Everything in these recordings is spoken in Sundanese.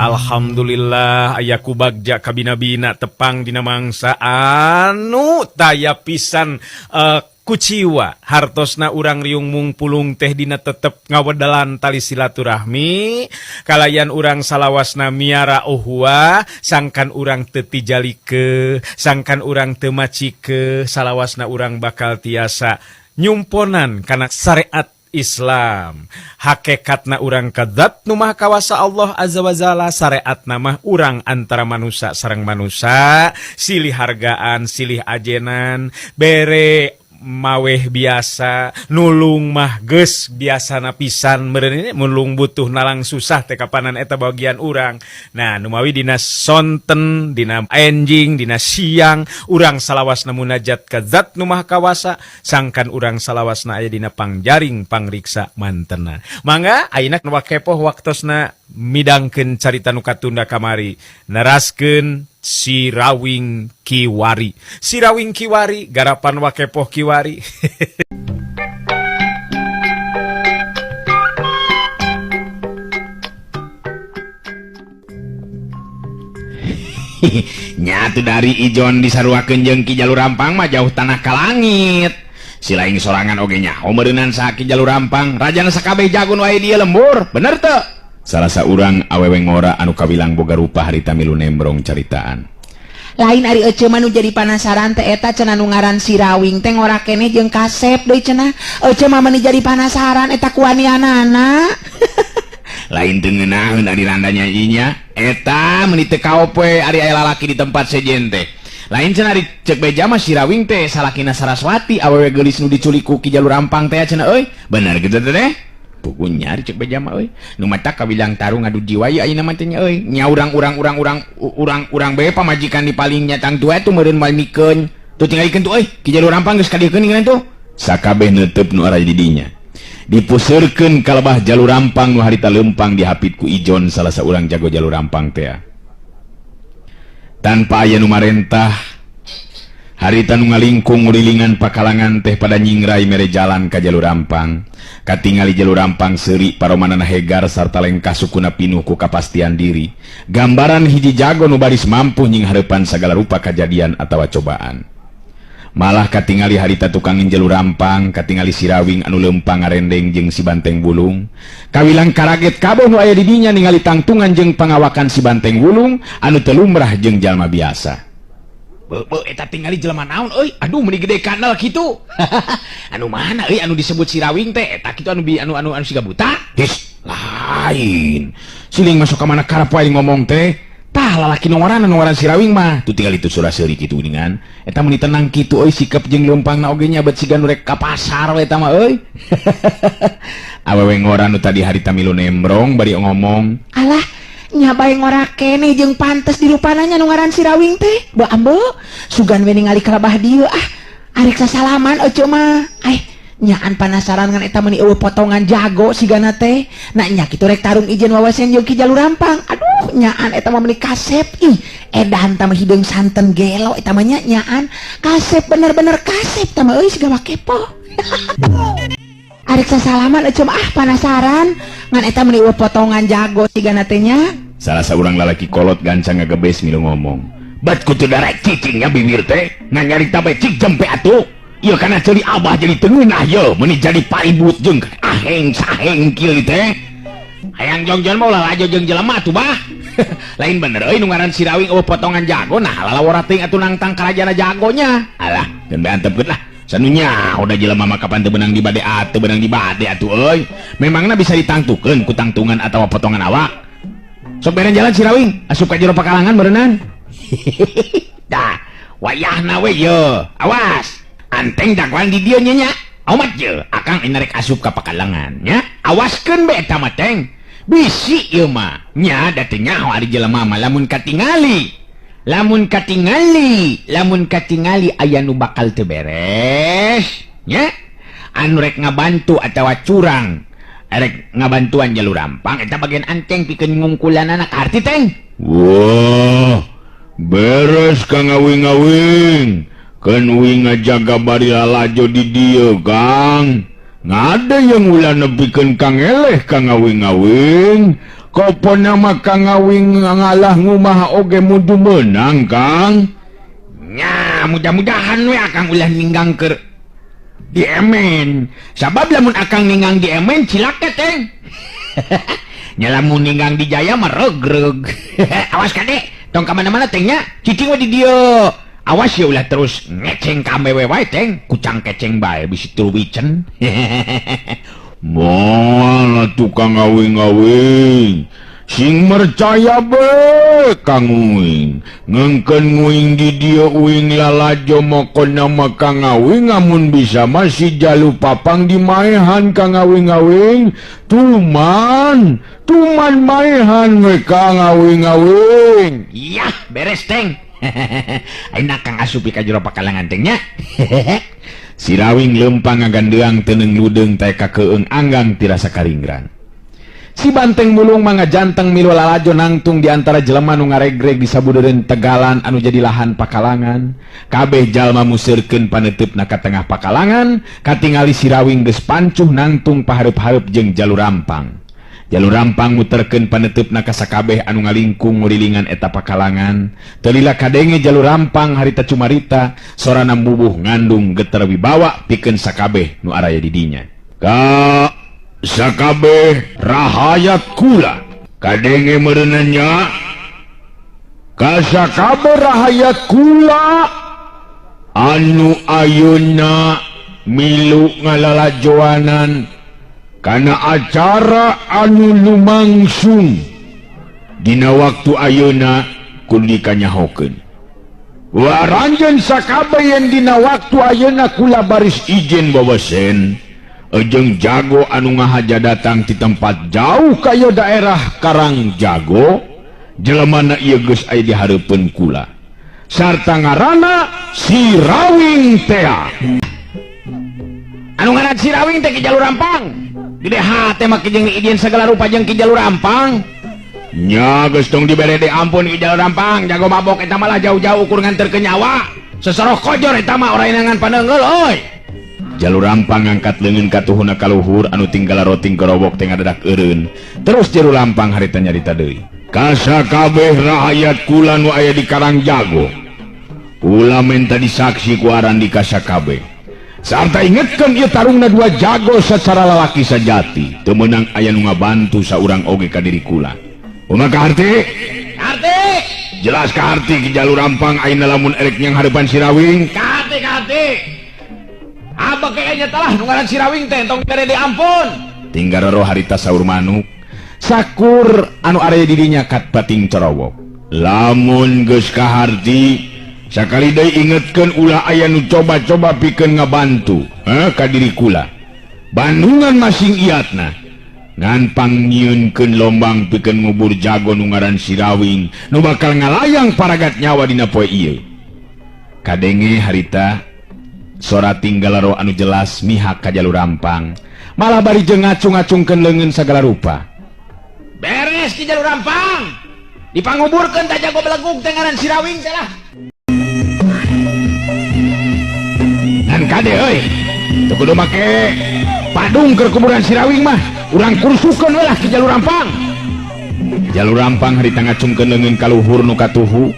Alhamdulillah aya ku bagja kabina-bina tepang dina mangsa anu taya pisan kuciwa hartosna urang riung mungpulung teh dina tetep ngawedelan tali silaturahmi kalayan urang salawasna miara uhwa sangkan urang teu tijalike sangkan urang teu macike salawasna urang bakal tiasa nyumponan kana syariat Islam. Hakekatna urang ka zat nu maha kawasa Allah Azza wa Jalla, syariatna mah urang antara manusia sareng manusia, silih hargaan, silih ajenan, bere maweh biasa, nulung mah geus biasana pisan meureun ini nulung butuh nalang susah teh kapanan eta bagian urang. Nah, numawi dina sonten, dina enjing, dina siang urang salawasna munajat ka zat nu maha kawasa, sangkan urang salawasna aya dina pangjaring pangriksa mantena. Mangga ayeuna nu kepoh waktosna midangkeun carita nu katunda kamari, neraskeun Si Rawing Kiwari. Si Rawing Kiwari garapan Wakepoh Kiwari. Nyatu dari Ijon disaruakeun jeung Ki Jalur Rampang mah jauh tanah ka langit. Silaing sorangan oge nyaho meureunan saha Ki Jalur Rampang, rajana sakabeh jago nu aya dieu lembur, bener teu? Salah saurang awewe ngora anu kawilang boga rupa harita milu nembrong caritaan. Lain ari ece mah nu jadi panasaran teh eta cenah nu ngaran Si Rawing teh ngora keneh jeung kasep deui cenah. Ece mah meuni jadi panasaran eta kuanianana. Lain teu ngeunaheun ari randanya inya, eta meuni teu kaop we ari aya lalaki di tempat sejen teh. Lain cenah ari ceuk beja mah Si Rawing teh salakina Saraswati awewe geulis nu diculik ku Ki Jalur Rampang teh cenah euy. Bener kitu teh teh? Pukunya ari ceuk beja mah euy. Nu mata kawilang tarung ngadu jiwa ieu ayeuna mah teh nya euy. Nya urang-urang urang-urang urang-urang bae pamajikan di paling nya tang tua tuh meureun moal mikeun. Tuh tingalikeun tuh euy, Ki Jalur Rampang geus kadieukeun ningalan tuh. Sakabeh neuteup nu araya di dinya. Dipuseurkeun ka lebah Jalur Rampang nu harita leumpang dihapit ku Ijon salah saurang jago Jalur Rampang teh. Tanpa aya nu marentah, harita nu ngalingkung ngurilingan pakalangan teh pada nyingrai mere jalan ka Jalur Rampang. Katingali Jalur Rampang seuri paromanana hegar sarta lengkah sukuna pinuh ku kapastian diri. Gambaran hiji jago nu baris mampu nyinghareupan sagala rupa kajadian atawa cobaan. Malah katingali harita tukangin Jalur Rampang, katingali Si Rawing anu leumpang ngarendeng jeung si Banteng Wulung. Kawilang karaget kabeh nu aya di dinya ningali tangtungan jeung pangawakan si Banteng Wulung anu teu lumrah jeung jalma biasa. Beuh, eta tingali jelema naon euy? Aduh meuni gede kanal kitu. Anu mana euy anu disebut Si Rawing teh? Eta kitu anu anu anu anu siga buta? His, lain. Siling masuk ka mana karep wae ngomong teh. Tah lalaki nu ngaranna nu ngaran Si Rawing mah. Tuh tinggal itu surah seuri kitu geuningan. Eta meuni tenang kitu euy sikep jeung leumpangna oge nya bet siga nu rek ka pasar we eta mah euy. Awewe ngora nu tadi harita milu nembrong bari ngomong. Alah, nya bae ngora keneh jeung pantes dirupana nya nu ngaran Si Rawing teh. Beuh ambe, sugan we ningali kalabah dieu ah. Arek sasalaman ece mah. Ai, nyaan panasaran ngan eta meuni eueuh potongan jago sigana teh. Nah nya kitu rek tarung ijen wawasen jeung Ki Jalur Rampang. Aduh, nyaan eta mah meuni kasep ih. Edan tah mah hideung santen gelo eta mah nya nyaan. Kasep bener-bener kasep tah mah euy siga wakepo. Arek sasalaman ece mah ah panasaran ngan eta meuni eueuh potongan jago sigana teh nya. Salah saurang lalaki kolot gancang ngagebes milu ngomong. Bat kutu darek cicingnya bibir teh ngan nyarita bae cik jempe atuh. Ieu kana ceuli abah jadi teu ngeunah ye meuni jadi paribut jeung aheng saheng kieu teh. Hayang jongjon mah ulah lajo jeung jelema atuh bah. Lain bener euy nu ngaran Si Rawing eueuh potongan jago nah lalawora teuing atuh nangtang karajana jagonya. Alah, geun bae antepkeun lah. Sanunya udah jelema mah kapan teu beunang di bade atuh beunang di bade atuh euy. Memangna bisa ditangtukeun ku tangtungan atawa potongan awak. Sok beren jalan Si Rawing, asup ka jero pakalangan berenang. Dah, wayahna we ye. Awas. Anteng dagoan di dieu nya nya. Omat ye, akang rek asup ka pakalangan nya. Awaskeun be eta mah teng. Bisi ieu mah. Nya da teu nyaho ari jelema mah lamun katingali. Lamun katingali, lamun katingali aya nu bakal teu beres nya. Anu rek ngabantu atawa curang, rek ngabantuan Jalur Rampang eta bagian anteng pikeun ngungkulanana kaharti teng. Wah, beres ka ngawing-ngawing. Keun uing ngajaga bari lalajo di dieu, Kang. Ngade yang ulah nepikeun kang eleh ka ngawing-ngawing. Kopona mah Kang Awing ngalah ngumaha oge mudu meunang Kang. Nya mudah-mudahan we akang ulah ninggang keur di emen. Sabab lamun akang ninggang di emen cilaka teh. Nya lamun ninggang di Jaya mah regreg. Awas kade, tong ka mana-mana teh nya, cicing we di dieu. Awas ya ulah terus ngeceng ka awewe wae teh, kucang keceng bae bisi tuluwicen. Moal tukang awing-awing sing mercaya be Kang Uing ngengkeun nguing di dieu uing lalajo mokona mah Kang Awing amun bisa masih jalu papang di maehan Kang Awing-awing tuman tuman maehan we Kang Awing-awing. Yah beres teng. Ayeuna Kang asup ka jero pakalangan teh nya. Sirawing lempang ngagandeang teneng ludeung teh kakeung anggang tirasa karinggrang. Si banteng mulung mangga janteng milu lalajo nangtung di antara jelema nu ngaregreg di sabudeureun tegalan anu jadi lahan pakalangan. Kabeh jalma museurkeun paneuteup na ka tengah pakalangan, katingali Sirawing geus pancuh nangtung pahareup-hareup jeung Jalur Rampang. Jalur Rampang muterkeun paneuteup na ka sakabeh anu ngalingkung ngurilingan eta pakalangan. Teu lila kadenge Jalur Rampang harita cumarita, sorana mubuh ngandung geter wibawa pikeun sakabeh nu araya di dinya. Ka sakabeh rahayat kula kadenge meureunna nya. Ka sakabeh rahayat kula anu ayeuna milu ngalalajoanan kana acara anu lumangsung dina waktu ayeuna kudu dikanyahokeun. Waranjeun sakabeh yen dina waktu ayeuna kula baris ijen wawesen ejeng jago anu ngahaja datang ti tempat jauh ka ieu daerah Karang Jago, jelemana ieu geus aya di hareupeun kula sarta ngaranna Sirawing tea. Anu ngaran Sirawing teh Ki Jalur Rampang. Gede hate mah jeung izin segala rupa jeung Ki Jalur Rampang. Nya geus tong dibere de ampun Ki Jalur Rampang, jago mabok eta malah jauh-jauh ukur nganterkeun nyawa. Sesoroh kojor eta mah orainangan paneunggeul euy. Jalur Rampang ngangkat leungeun katuhuna ka luhur anu tinggal roting kerobok teh ngadadak eureun. Terus Jalur Rampang harita nyarita deui. Kasakabeh rahayat kula nu aya di Karang Jago. Kula menta disaksi ku aran di kasakabeh. Sarta ingetkeun ieu tarungna dua jago secara lalaki sejati. Teu meunang aya nu ngabantu saurang oge ka diri kula. Kumaha kaharti? Kaharti. Jelas kaharti Ki Jalur Rampang ayeuna lamun erek nyang hareupan Sirawing. Kaharti kaharti. Abah kayaknya telah nu ngaran Sirawing teh tong bere diampun. Tinggal roh harita saur manuk. Sakur anu area dirinya kat bating corowok. Lamun geus kaharti sakali deui ingetkeun ulah aya nu coba-coba pikeun ngabantu ka diri kula. Bandungan masing iatna ngan pangnyieunkeun lombang pikeun ngubur jago nu ngaran Sirawing nu bakal ngalayang paragat nyawa dina poe ieu. Kadenge harita sora tinggal roh anu jelas mihak ka Jalur Rampang malah bari jeung ngacung-ngacungkeun leungeun sagala rupa. Beres Ki Jalur Rampang dipanguburkeun tah jago belegug teh ngaran Sirawing teh lah. Ngan kade euy teu kudu make padung keur kuburan Sirawing mah urang kursukeun we lah Ki Jalur Rampang. Jalur Rampang harita ngacungkeun leungeun ka luhur nu katuhu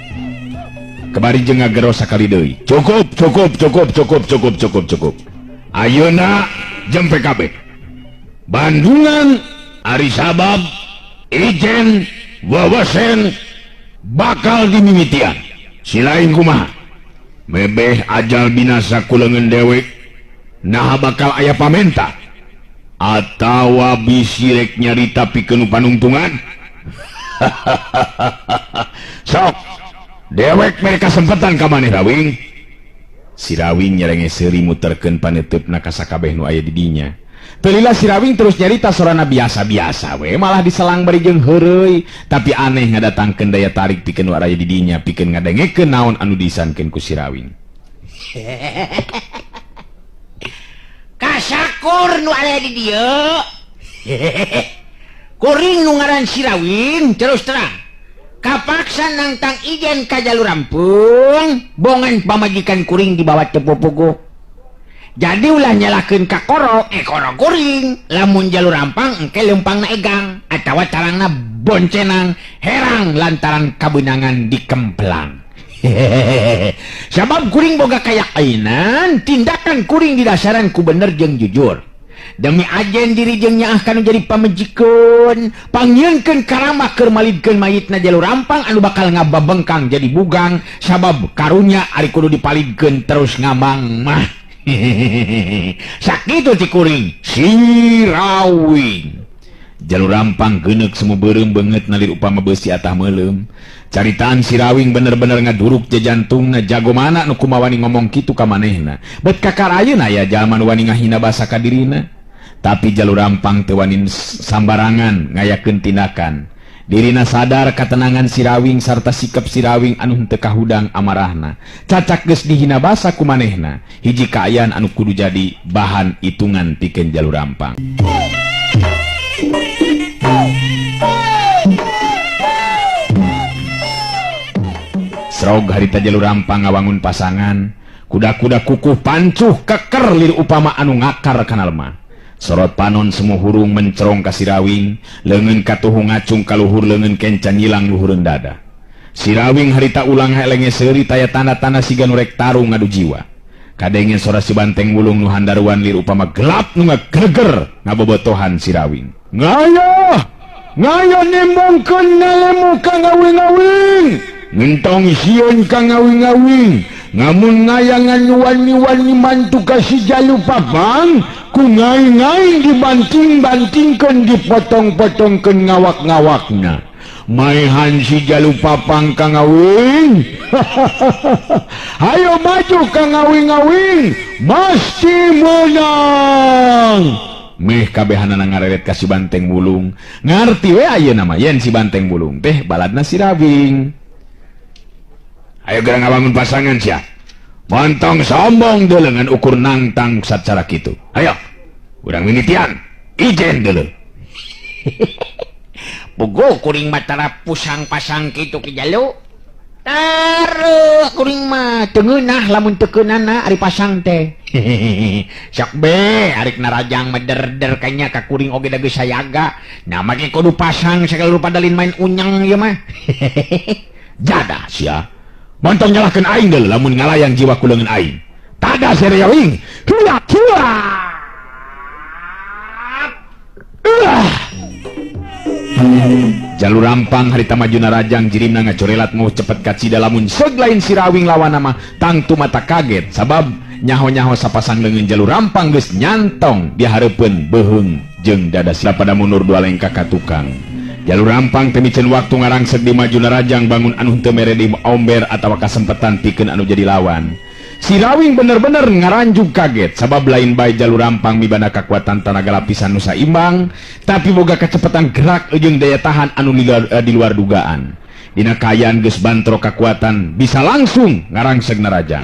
kebari jeung ngagero sakali deui. Cukup cukup cukup cukup cukup cukup cukup. Ayeuna jeung PKB Bandungan ari sabab ijen wawasen bakal dimimitian. Silain kumaha mebeh ajal binasa ku leungeun dewek naha bakal aya pamenta atawa bisi rek nyarita pikeun panungtungan. Sok dewek mere kasempetan ka maneh Rawing. Sirawing nyerenge seuri muterkeun paneuteup na ka sakabeh nu aya di dinya. Teu lila Sirawing terus nyarita sorana biasa-biasa we malah diselang bari jeung heureuy tapi aneh ngadatangkeun daya tarik pikeun nu araya di dinya pikeun ngadengekeun naon anu diisankeun ku Sirawing. Kasakur nu aya di dieu. Kuring nu ngaran Sirawing terus terang kapaksa nangtang ijen ka Jalur Rampung bongan pamajikan kuring dibawa teu pupuguh. Jadi ulah nyalahkeun ka koro, koro kuring. Lamun jalur rampang engke leumpangna egang atawa tarangna boncenang herang lantaran kabeunangan dikemplang. Hehehe. Sabab kuring boga kayakainan, tindakan kuring didasaran ku bener jeung jujur. Demi ajen diri jeung nyaah kanu jadi pamejikeun, pangnyieunkeun karamah keur malidkeun mayitna jalur rampang anu bakal ngababengkang jadi bugang sabab karunya ari kudu dipalidkeun terus ngamang mah. Hehehe. Sakitu ti kuring Sirawing. Jalur rampang geuneuk semu beureum beungeut nalir upama beusi atah meuleum. Caritaan Sirawing bener-bener ngaduruk jantungna jago mana nu kumawani ngomong kitu ka manehna. Bet kakar ayeuna aya jalma nu wani ngahina basa ka dirina. Tapi jalur rampang teu wani sambarangan ngayakeun tindakan. Dirina sadar katenangan Sirawing sarta sikap Sirawing anu henteu kahudang amarahna. Cacak geus dihina basa ku manehna. Hiji kaayaan anu kudu jadi bahan hitungan pikeun jalur rampang. Srog harita jalur rampang ngawangun pasangan, kuda-kuda kukuh pancuh keker lir upama anu ngakar kana lemah. Sorot panon semu hurung mencerong ka Sirawing, leungeun katuhu ngacung ka luhur leungeun kenca nyilang luhureun dada. Sirawing harita ulang helenge seuri taya tanda-tanda siga nu rek tarung ngadu jiwa. Kadenge sora si banteng wulung nu handaruan lir upama gelap nu ngagreger ngabobotohan Sirawing. Ngayah! Ngayah nembongkeun nalemu ka ngawing-ngawing. Ngentong sieun ka ngawing-ngawing. Ngamun ngayangan wani-wani mantu ka si Jalu Papang, ku ngaing-ngaing dibanting-bantingkeun dipotong-potongkeun ngawak-ngawakna. Maehan si Jalu Papang ka ngawing. Hayo maju ka ngawing-ngawing, mesti menang. Meh kabehanana ngareret ka si banteng wulung. Ngarti we ayeuna mah yen si banteng wulung teh baladna Sirawing. Ayo gerang ngabangun pasangan sia. Montong sombong deuleu ngan ukur nangtang sacara kitu. Ayo, urang mimitian, ijen deuleu. Puguh kuring mah tara pusang-pasang kitu ki Jalu. Taruh kuring mah teu ngeunah lamun teu keunana ari pasang teh. Sok be arik narajang mederder kanya ka kuring oge da geus sayaga. Nah make kudu pasang sagala rupa dalin main unyang ieu mah. Jadah sia. Montong nyalahkeun aing deuleu lamun ngalayang jiwa ku leungeun aing. Tada Sirawing. Hua hua. Jalur rampang harita maju narajang jirimna ngacorelat mau cepet kacida lamun seug lain Sirawing lawan mah tangtu mata kaget sabab nyaho-nyaho sapasang leungeun jalur rampang geus nyantong di hareupeun beuheung jeung dada sila pada mundur dua lengkah ka tukang. Jalur rampang teu miceun waktu ngarangsek di maju narajang bangun anu henteu mere di omber atawa kasempetan pikeun anu jadi lawan. Sirawing bener-bener ngaranjug kaget sabab lain bae jalur rampang mibanda kakuatan tanaga lapisan nu saimbang tapi boga kecepatan gerak jeung daya tahan anu di luar dugaan. Dina kaayaan geus bantro kakuatan bisa langsung ngarangseg narajang.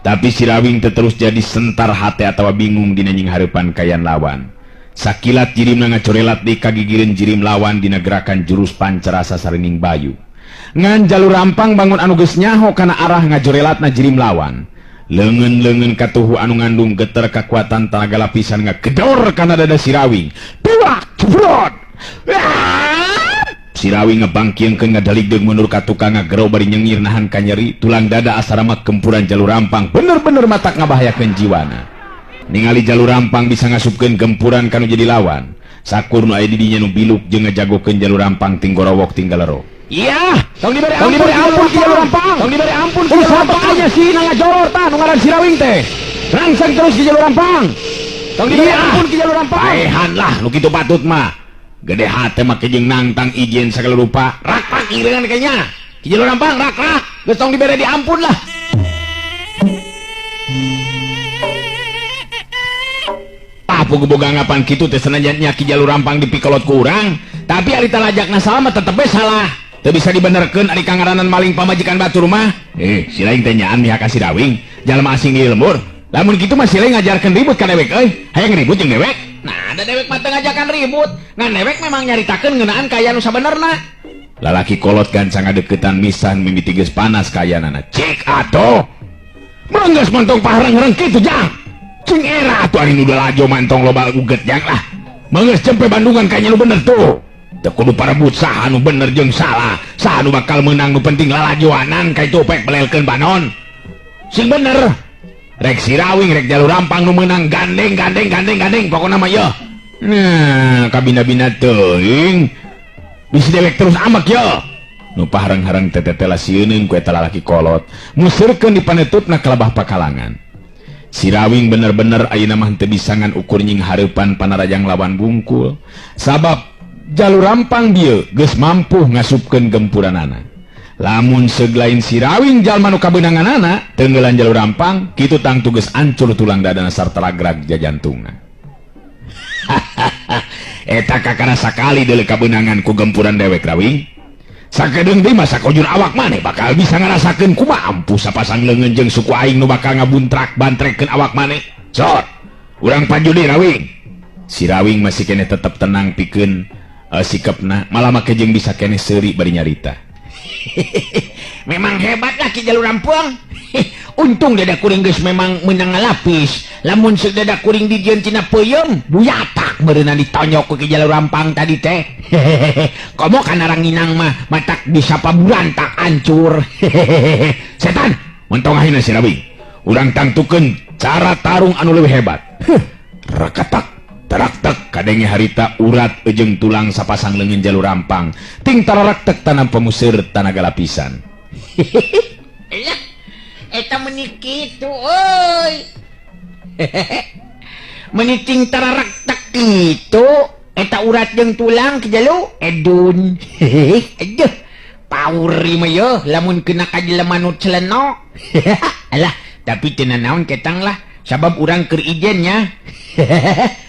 Tapi Sirawing teu terus jadi sentar hate atawa bingung dina nying hareupan kayan lawan. Sakilat jirimna ngacorelat di kagigireun jirim lawan dina gerakan jurus pancarasa sarining bayu. Ngan jalur rampang bangun anu geus nyaho kana arah ngajorelatna jirim lawan. Leungeun-leungeun katuhu anu ngandung geter kakuatan tanaga lapisan ngagedor kana dada Sirawing. Duak jebrot. Sirawing ngebangkiengkeun ngadaligdeug mundur ka tukang ngagero bari nyengir nahan kanyeri tulang dada asarama gempuran jalur rampang bener-bener matak ngabahayakeun jiwana. Ningali jalur rampang bisa ngasupkeun gempuran kanu jadi lawan. Sakur nu aya di dinya nu biluk jeung ngajagokeun jalur rampang tinggorowok tinggalero. Iya, tong dibere ampun ki jalur rampang. Tong dibere ampun ki jalur rampang. Aya si ngajoror tah nu ngaran Sirawing teh. Rangsang terus ki jalur rampang. Tong dibere ampun ki jalur rampang. Paehan lah nu kitu patut mah. Gede hate mah jeung nangtang ijen sagala rupa. Rak-rak ireungan kayaknya. Ki jalur rampang rak-rak. Geus tong dibere diampun lah. Pugu boga anggapan kitu teh sanajan nya Ki Jalur Rampang dipikolot ku urang, tapi ari talajakna salah mah tetep we salah. Teu bisa dibenerkeun ari kangaranan maling pamajikan batur mah. Si lain teh nyaan mihak ka Sirawing, jalma asing di lembur. Lamun kitu mah si lain ngajarkeun ribut ka dewek euy. Hayang ribut jeung dewek. Nah, ada dewek mah teu ngajakan ribut. Ngan dewek memang nyaritakeun ngeunaan kaya nu sabenerna. Lalaki kolot gancang ngadeukeutan misan mimiti geus panas kayanana. Cek atuh. Manggas mantong pahareng-hareng kitu jang. Cing era atuh ari nu lalajo mantong loba uget jang lah. Manggas jempe Bandungan kayaknya nu bener tuh. Teu kudu parebut saha nu bener jeung salah. Saha nu bakal menang nu penting lalajoanan ka itu pek belelkeun banon. Sing bener. Rek Sirawing rek Jalur Rampang nu menang gandeng gandeng gandeng gandeng pokona mah yeuh. Nah, kabina-bina teuing. Bisi dewek terus amek yeuh. Nu pahareng-hareng tetetela sieuneun ku eta lalaki kolot. Museurkeun dipanetutna kalabah pakalangan. Sirawing bener-bener ayeuna mah teu bisa ngan ukur nying hareupan panarajang lawan bungkul. Sabab Jalur Rampang bieu geus mampu ngasupkeun gempuranana. Lamun seglain Sirawing jalma nu kabeunanganana tenggelan Jalur Rampang kitu tangtu geus ancur tulang dadana sarta ragrag jajantungna. Eta kakara sakali deuleu kabeunangan ku gempuran dewek Rawing. Sakedeung deui mah sakojur awak maneh bakal bisa ngarasakeun kumaha ampuh sapasang leungeun jeung suku aing nu bakal ngabuntrak bantrekeun awak maneh. Sot, urang panjudi Rawing. Sirawing masih keneh tetep tenang pikeun sikapna, malah make jeung bisa keneh seuri bari nyarita. Memang hebat lah Ki Jalur Rampang. Untung dada kuring geus memang menang lapis. Lamun dada kuring dijieun tina peuyeum, buyatak meureunna ditonyok ku Ki Jalur Rampang tadi teh. Komo kana ranginang mah matak bisa paburantak hancur. Setan, mentong ahina Sirawing. Urang tangtukeun cara tarung anu leuwih hebat. Rakatak taraktek kadenge harita urat ejeng tulang sapasang leungeun Jalur Rampang. Ting tararaktek tanam pemuseur tanaga lapisan. Eta meuni kitu euy. Meuni ting tararaktek kitu eta urat jeung tulang Ki Jalu edun. Aduh, pauri mah yeuh lamun kena ka jelema nu celeno. Alah, tapi teu nanaon ketang lah sabab urang keur ijen nya.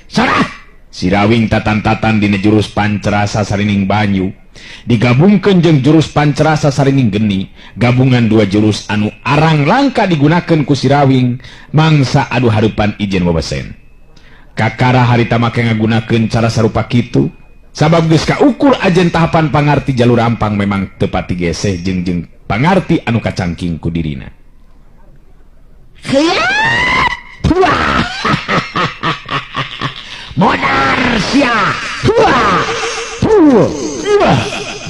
Sarah Sirawing tatan-tatan dina jurus pancerasa sarining banyu digabungkeun jeung jurus pancerasa sarining geni, gabungan dua jurus anu arang langka digunakeun ku Sirawing mangsa adu hareupan ijen wewesen. Kakara harita make ngagunakeun cara sarupa kitu sabab geus kaukur ajen tahapan pangarti Jalur Rampang memang teu pati geseh jeung jeung pangarti anu kacangking ku dirina. Modar sia.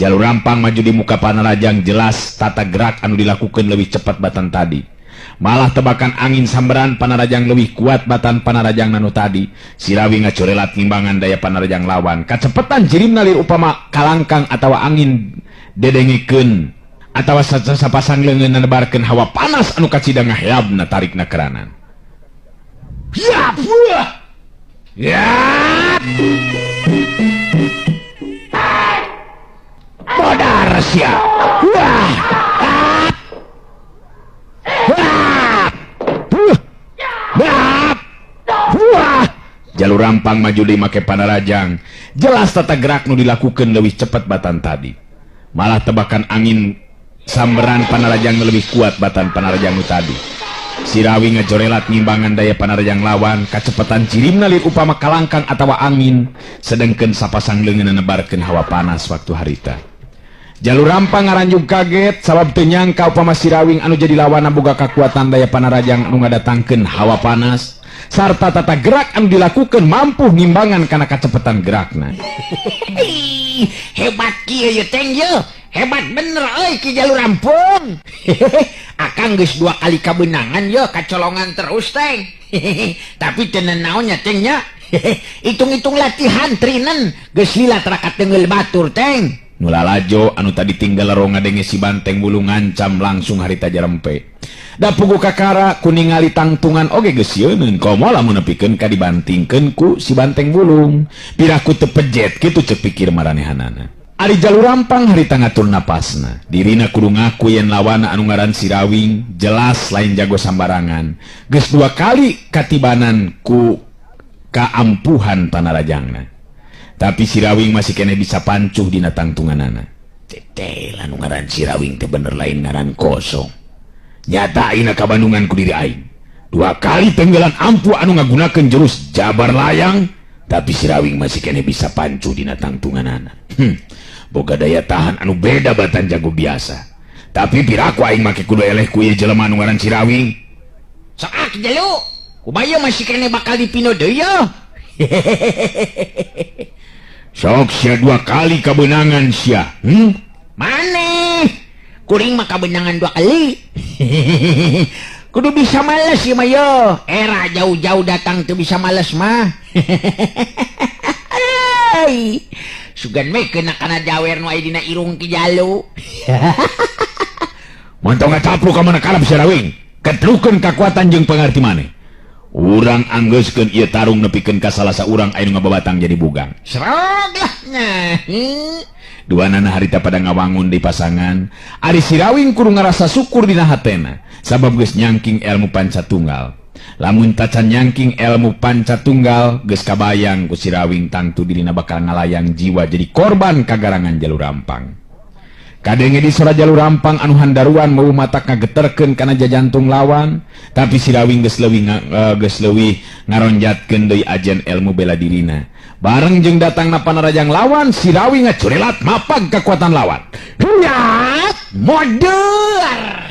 Jalur Rampang maju di muka panarajang jelas tata gerak anu dilakukan lebih cepat batan tadi. Malah tebakan angin sambaran panarajang lebih kuat batan panarajang nanu tadi. Sirawing ngacorelat ngimbangan daya panarajang lawan. Kacepetan jirimna lir upama kalangkang atawa angin dedengikeun atawa sapasang leungeun nebarkeun hawa panas anu kacida ngaheabna tarikna keranan. Ya, ya. Modar sia. Wah. Wah. Jalur Rampang maju di make panarajang. Jelas tata gerak nu dilakukan lebih cepat batan tadi. Malah tebakan angin samberan panarajang lebih kuat batan panarajang nu tadi. Sirawing ngajorelat ngimbangan daya panarajang lawan, kacepetan cirimna lir upama kalangkang atawa angin, sedengkeun sapasang leungeun nebarkeun hawa panas waktu harita. Jalur Rampang ngaranjug kaget sabab teu nyangka upama Sirawing anu jadi lawanna boga kakuatan daya panarajang anu ngadatangkeun hawa panas sarta tata gerak anu dilakukeun mampu ngimbangan kana kacepetan gerakna. Hebat kieu ye teng ye. Hebat bener euy Ki Jalur Rampung. Akang geus dua kali kabeunangan ye kacolongan terus teng. Tapi teu nanaon nya teng nya. Hitung-hitung latihan trinen geus lila tara katengeul batur teng. Nu lalajo anu tadi tinggal lerong ngadenge si banteng bulu ngancam langsung harita jarempe. Da puguh kakara ku ningali tangtungan oge geus sieuneun komo lamun nepikeun ka dibantingkeun ku si banteng bulung. Piraku teu pejet kitu ceuk pikir maranehanana. Ari Jalur Rampang harita ngatur napasna. Dirina kudu ngaku yen lawana anu ngaran Sirawing jelas lain jago sambarangan. Geus dua kali katibanan ku kaampuhan panarajangna. Tapi Sirawing masih keneh bisa pancuh dina tangtunganana. Teteh anu ngaran Sirawing teh bener lain ngaran kosong. Nyata ayeuna kabandungan ku diri aing. Dua kali tenggelan ampuh anu ngagunakeun jurus jabar layang, tapi Sirawing masih keneh bisa pancuh dina tangtunganana. Boga daya tahan anu beda batan jago biasa. Tapi piraku aing make kudu eleh ku ieu jelema anu ngaran Sirawing. Sok ah Ki Jalu. Kumaha masih kene bakal dipino deui ye. Sok sia dua kali kabeunangan sia. Maneh kuring mah kabeunangan dua kali. Kudu bisa males ieu mah ye. Era jauh-jauh datang teu bisa males mah. Sugan we kena kana jawer nu aya dina irung Ki Jalu. Montong ngacapruk ka mana kalap sia Rawing. Ketrukeun kakuatan jeung pangarti maneh. Urang anggeuskeun ieu tarung nepikeun ka salah saurang aya nu ngababatang jadi bugang. Serog lah nya. Duanana harita pada ngawangun di pasangan. Ari si Rawing kudu ngarasa syukur dina hatena sabab geus nyangking ilmu panca tunggal. Lamun tacan nyangking ilmu panca tunggal geus kabayang ku si Rawing tangtu dirina bakal ngalayang jiwa jadi korban kagarangan Jalu Rampang. Kadenge di sora Jalu Rampang anu handaruan mau matak ngageterkeun kana jajantung lawan, tapi si Rawing geus leuwih ngaronjatkeun deui ajen ilmu bela dirina. Bareng jeung datangna panarajang lawan, si Rawing ngacurelat mapag kekuatan lawan. Hiat modar.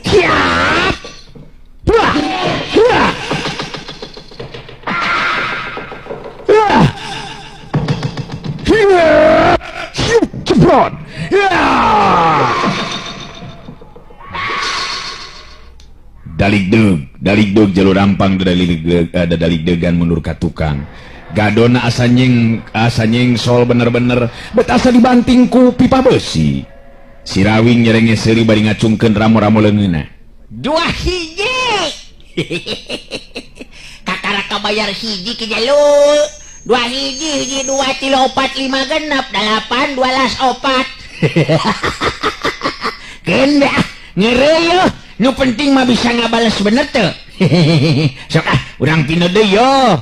Hiat. Wah. Wah. Wah. Ceprot. Daligdeug Jalu Rampang dadaligdegan mundur ka tukang. Gadona asa nyengsol bener-bener bet asa dibanting ku pipa besi. Si Rawing nyerenge seuri bari ngacungkeun ramo-ramo leungeunna. Dua hiji. Kakara kabayar hiji Ki Jalu. Dua hiji, hiji, dua, tilu, opat, lima, genep, delapan, 12, opat. Keun ah, ngeureuy nu penting mah bisa ngabales bener teu. Sok ah, urang pino deui yo.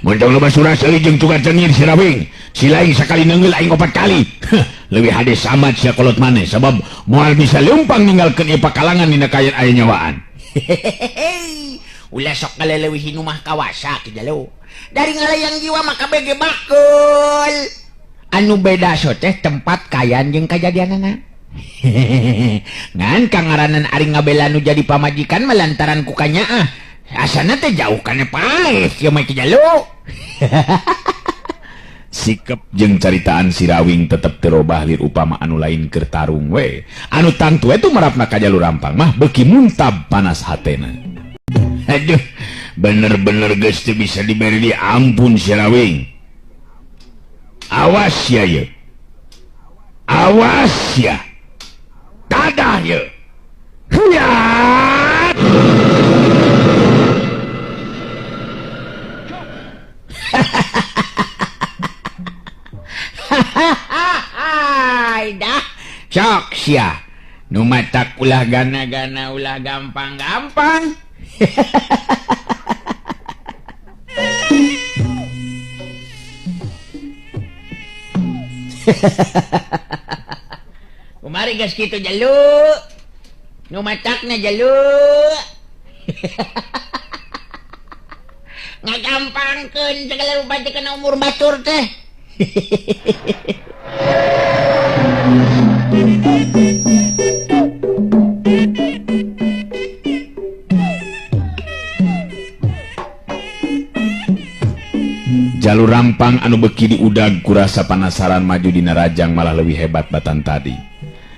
Mun tong loba surah seuri jeung tukang cengir si Rawing. Si lain sakali neungeul aing opat kali. Leuwih hade samat sia kolot maneh sabab moal bisa leumpang ninggalkeun ieu pakalangan dina kaayaan aya nyawaan. Ulah sok ngaleleuwihi nu mah kawasa Ki Jalu. Dari ngalayang jiwa mah kabeh ge bakul. Anu beda so teh tempat kayan jeung kajadianana. Ngan kangaranan ari ngabela nu jadi pamajikan mah lantaran ku kanyaah. Asana teh jauh kana paeh ieu mah Ki Jalu. Sikep jeung caritaan si Rawing tetep teu robah lir upama anu lain keur tarung we. Anu tangtu we tumarapna ka Jalu Rampang mah beuki muntab panas hatena. Aduh, bener-bener geus teu bisa diberi di ampun si Rawing. Awas ya ye. Awas ya. Dadah ye. Hiat. Dah sok sia. Nu matak ulah gana-gana ulah gampang-gampang. Kumari geus kitu Jalu. Nu matakna Jalu. Ngagampangkeun segala rupa teh kana umur batur teh. Jalu Rampang anu beuki diudag kurasa panasaran maju dina rajang malah leuwih hebat batan tadi.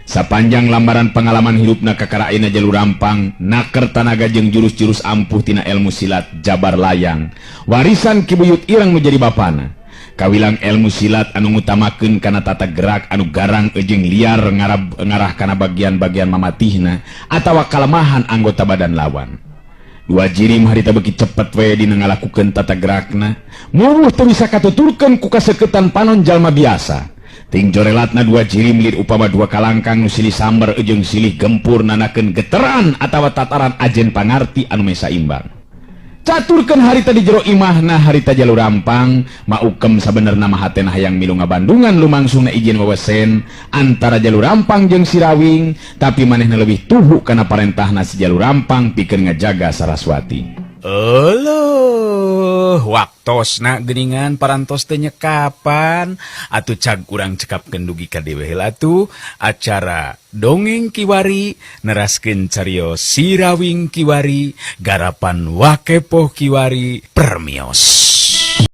Sapanjang lambaran pengalaman hirupna kakara ayeuna Jalu Rampang naker tanaga jeung jurus-jurus ampuh tina ilmu silat jabar layang warisan Ki Buyut Ireng nu jadi bapana. Kawilang ilmu silat anu ngutamakeun kana tata gerak anu garang jeung liar ngarah kana bagian-bagian mamatihna atawa kalemahan anggota badan lawan. Dua jirim harita beuki cepet we dina ngalakukeun tata gerakna. Muruh teu bisa katuturkeun ku kaseketan panon jalma biasa. Ting jorelatna dua jirim lir upama dua kalangkang nu silih samber jeung silih gempur nanakeun geteran atawa tataran ajen pangarti anu mesa imbang. Caturkeun harita di jero imahna harita Jalu Rampang maukem sabenerna mah hatena hayang milu ngabandungan lumangsungna izin wewesen antara Jalu Rampang jeung si Rawing, tapi manehna leuwih tuhu kana parentahna si Jalu Rampang pikeun ngajaga Saraswati. Euleuh, waktosna geuningan parantos teh nyekapan. Atuh cag urang cekapkeun dugi ka dieu heula atuh acara Dongeng Kiwari, neraskeun carios Sirawing Kiwari, garapan Wakepoh Kiwari. Permios.